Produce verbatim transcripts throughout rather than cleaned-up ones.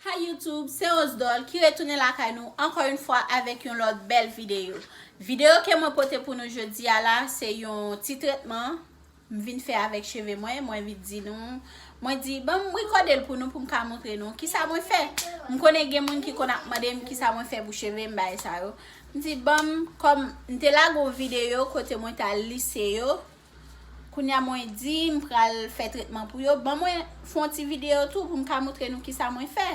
Hi YouTube, se Rose Doll ki retounen lakay nou ankò yon fwa avèk yon lòt bèl videyo. Videyo ke mwen pote pou nou jodi a la, se yon ti tretman m vin fè avèk cheve mwen. Mwen vin di nou, mwen di, ban m rekòde l pou nou, pou m ka montre nou kisa mwen fè. M konnen gen moun ki konn ap mande m kisa mwen fè pou cheve m, bagay sa yo. M di, ban m, kòm m te lage yon videyo kote mwen t al lise yo, kounye a mwen di m pral fè tretman pou yo, ban mwen fè yon ti videyo tou pou m ka montre nou kisa mwen fè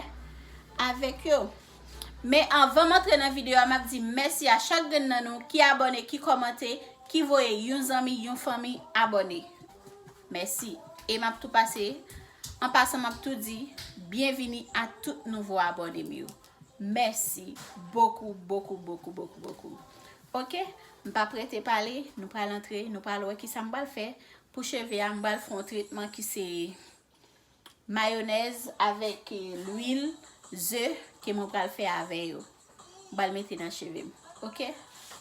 avèk yo. Men anvan m antre nan videyo a, m ap di mèsi a chak grenn nan nou ki abòne, ki kòmante, ki voye yon zanmi, yon fanmi abòne. Mèsi. E m ap tou pase, an pasan, m ap tou di byenvini a tout nouvo abòne m yo. Mèsi bokou, bokou, bokou, bokou, bokou. Oke, m p ap rete pale, nou pral antre, nou pral wè kisa m pral fè pou cheve a. M pral fè yon tretman ki se mayonèz avèk, eh, lwil, ze ke mwen pral fè avè yo. M pral mete nan cheve m. Oke?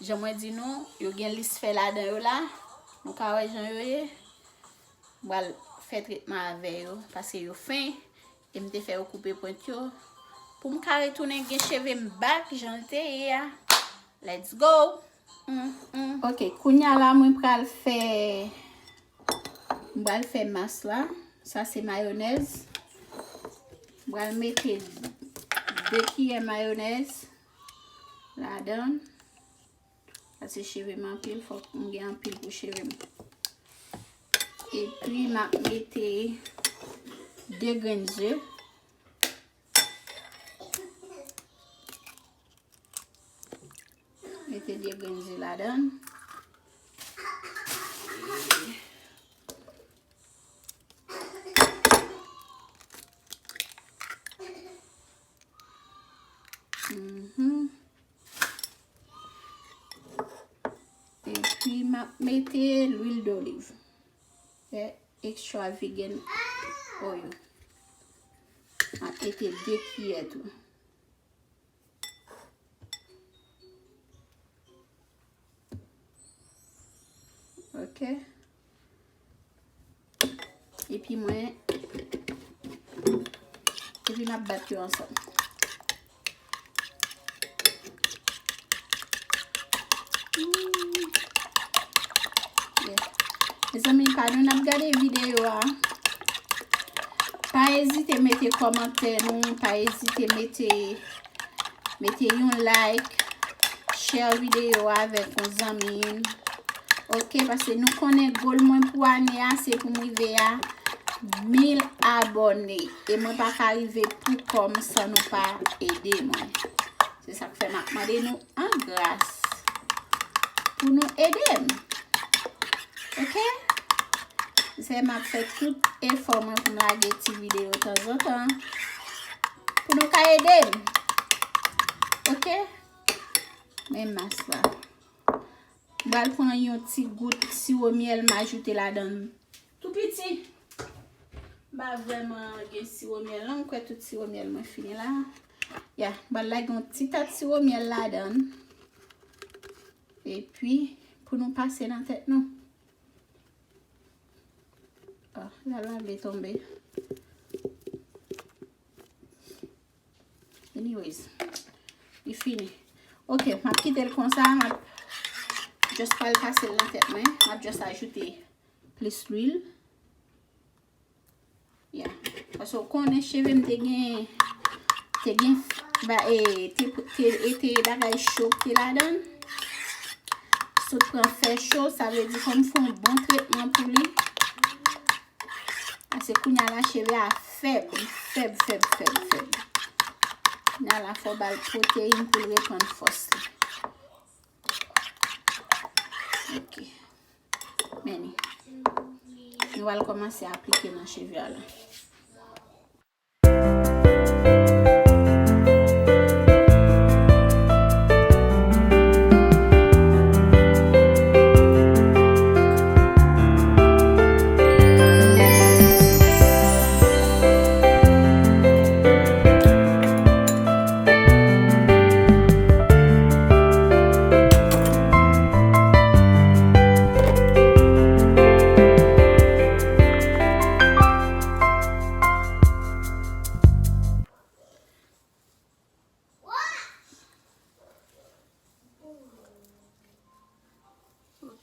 Jan mwen di nou, yo gen lis fè ladan yo la. Nou ka wè jan yo ye. M pral fè tretman avè yo, paske yo fen. E m te fè yo koupe pwent yo. Pou m ka retounen gen cheve m back jan l te ye a. Let's go! Mm, mm. Ok, kounye a la, mwen pral fè, mwen pral fè mas la. Sa se mayonèz. Mwen pral mete de kiyè mayonèz ladan. Paske cheve m anpil, fòk m gen anpil pou cheve m. Epi, m ap mete de grenn ze. Mete de grenn ze ladan. Mhm. Epi, m ap mete lwil doliv. Extra virgin oil. M ap mete de kiyè tou. Ok. Epi mwen, epi m ap bat yo ansanm. Mm. Yeah. Mezanmi, pandan n ap gade videyo a, pa ezite mete kòmantè nou, pa ezite mete, mete yon like, share videyo a avèk yon zanmi n. Ok, paske nou konnen goal mwen pou ane a, se pou m rive a mil abòne. E mwen pa ka rive pou kò m san nou pa ede mwen. Se sa k fè m ap mande nou an gras pou nou ede m. Ok? Se m ap fè tout efò mwen pou m lage ti videyo tanzantan pou nou ka ede m. Ok? Men mas la. M pral pran yon ti gout siwo myèl, m ajoute ladan l. Tou piti. M pa vrèman gen siwo myèl non, m kwè tout siwo myèl mwen fini la. Ya, m pral lage yon ti tat siwo myèl ladan. Epi, pou nou pase nan tèt nou. Ah, la, la vle tonbe. Anyways, li fini. Ok, m ap kite l konsa, m ap just pral pase l nan tèt mwen. M ap just ajoute plis lwil. Yeah. Paske w konnen cheve m te gen, te gen, ba, e, te, te, e te bagay cho ki te ladan. Sot pran fè cho, sa vle di fò m fè yon bon tretman pou li. Paske kounye a la cheve a fèb, li fèb, fèb, fèb, fèb. Kounye a la fò w ba l pwoteyin pou l reprann fòs li. Ok. Men li. Nou pral kòmanse aplike nan cheve a la.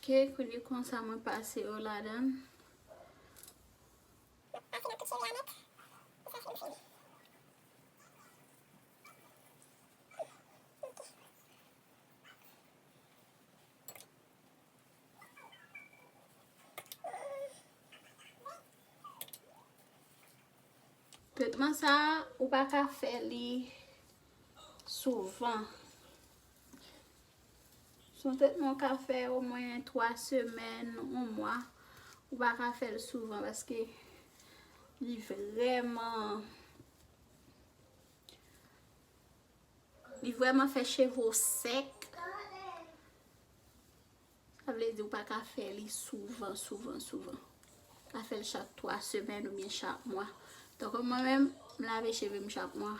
Ok, kounye konsa mwen pase yo ladan. Tretman sa a, ou pa ka fè li souvan. Se yon tretman w ka fè omwen twa semèn, yon mwa. Ou pa ka fè l souvan paske li vrèman, li vrèman fè cheve w sèk. Sa vle di ou pa ka fè li souvan, souvan, souvan. Ka fè l chak twa semèn oubyen chak mwa. Tankou mwen menm, m lave cheve m chak mwa.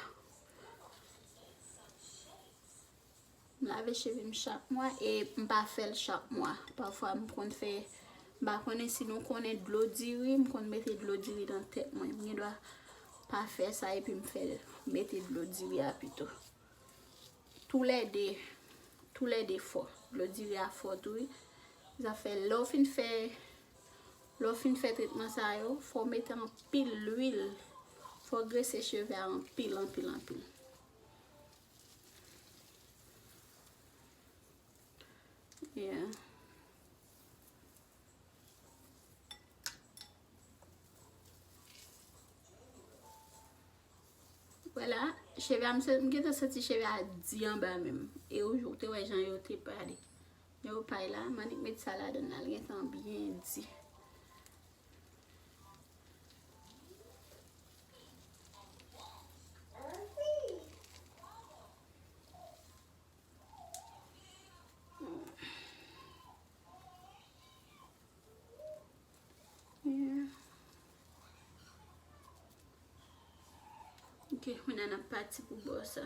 M lave cheve m chak mwa e m pa fè l chak mwa. Pafwa m konn fè, m pa konnen si nou konnen dlo diri, m konn mete dlo diri nan tèt mwen. M gen dwa pa fè sa epi m fè, mete dlo diri a pito. Toulède, toulède fò. Dlo diri a fò tou wi. Sa fè lè w fin fè, lè w fin fè tretman sa yo, fò w mete anpil lwil. Fò w grese cheve a anpil, anpil, anpil. Yeah. Vwala, cheve a, m se-, m gentan santi cheve a di anba menm. E ou, ou te wè jan yo te pale. Yo pale la, m annik met sa ladan l, l gentan byen di. Yeah. Ok, kounye a n ap pati pou bò sa.